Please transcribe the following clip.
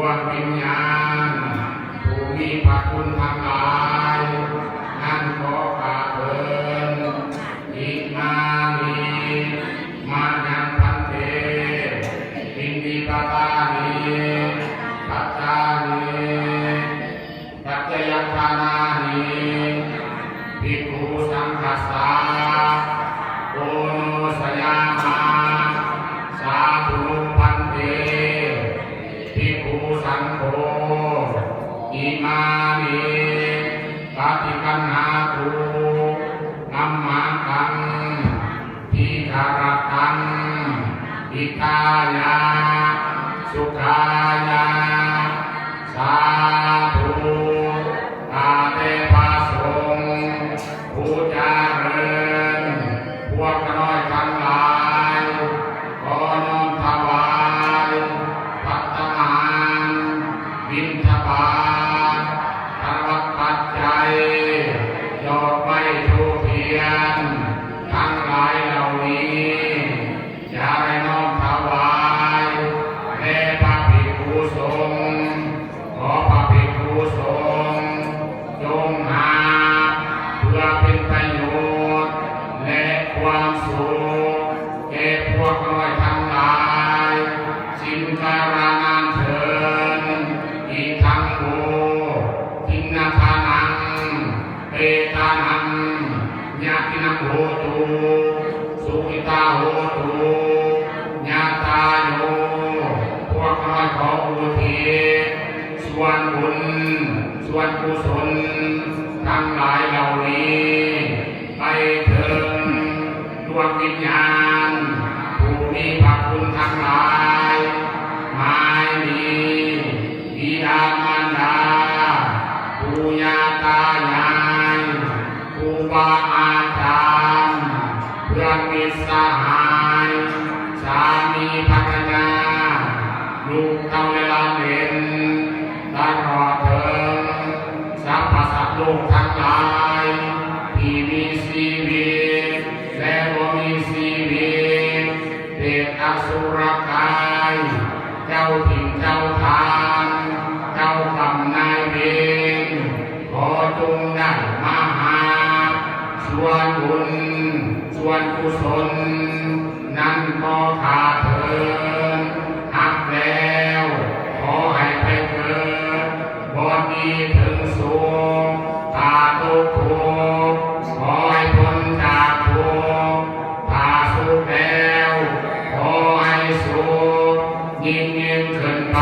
ດວງວິນຍານຜູ້ມີພະຄຸນທັງຫຼາຍ ນັ້ນຂໍກາບເອີ້ນ ອິມານິ ມະຍັງພັນເຕ ອິນທິປະຕານິ ປັດຕານິ ປັດຈະຍັງທານານິ ພິກຂຸສັງຄັດສະ ໂອໂນຊະຍາມະ ສາທຸ ພັນເຕ ພິກຂຸສັງໂຄ ອິມານິ ປະຕິກະນາຕຸ ກັມມັງກັງ ທີຄະຣະຕັງ ຫິຕາຍະ ສຸຂາຍະ ສາທຸ ຂ້າແຕ່ພະສົງ ຜູ້ຈະເລີນ ພວກຂ້ານ້ອຍທັງຫຼາຍ ຂໍນ້ອມຖວາຍ ພັດຕາຫານ ບິນທະບາດ ທະນະບັດປັດໄຈ ດອກໄມ້ທູບທຽນ ທັງຫຼາຍເຫຼົ່ານີ້ ຈະໄດ້ນ້ອມຖວາຍແດ່ພະພິກຂຸສົງ. ຂໍພະພິກຂຸສົງ ຈົ່ງຮັບ ເພື່ອເປັນປະໂຫຍດ ແລະ ຄວາມສຸກ ແກ່ພວກນ້ອຍທັງຫຼາຍ ສິ້ນກາລະນານເທີນ ອິທັງ ໂອ ທິນນະທານັງ ເປຕານັງ ຍະຕິນັງ ໂຫຕຸ ສຸຂິຕາ ໂຫຕຸ ຍະຕາໂຍ ພວກຂ້ານ້ອຍຂໍອຸທິດ ສ່ວນບຸນ ສ່ວນກຸສົນ ທັງຫຼາຍເຫຼົ່ານີ້ ໄປເຖິງ ດວງວິນຍານ ຜູ້ມີພະຄຸນທັງຫຼາຍ ໝາຍມີ ບິດາມານດາ ປູ່ຍ່າຕາຍາຍ ຄູບາອາຈານ ເພື່ອນມິດສະຫາຍ ສາມີພັນລະຍາ ລູກເຕົ້າ ແລະ ຫຼານເລນ ຕະຫຼອດເຖິງ ສັບພະສັດໂລກທັງຫຼາຍ ທີ່ມີຊີວິດ ແລະ ບໍ່ມີຊີວິດ ເປດອະສຸລະກາຍ ເຈົ້າຖິ່ນເຈົ້າຖານ ເຈົ້າກຳນາຍເວນ ຂໍຈົ່ງໄດ້ມາຫາ ສ່ວນບຸນ ສ່ວນກຸສົນ ນັ້ນກໍຂ້າເທີນຮັບແລ້ວ ຂໍໃຫ້ໄປເກີດ ບ່ອນດີເຖິງສຸກ ຖ້າຕົກທຸກ ຂໍໃຫ້ພົ້ນຈາກທຸກ ຖ້າສຸກແລ້ວ ຂໍໃຫ້ສຸກ ຍິ່ງໆຂຶ້ນໄປ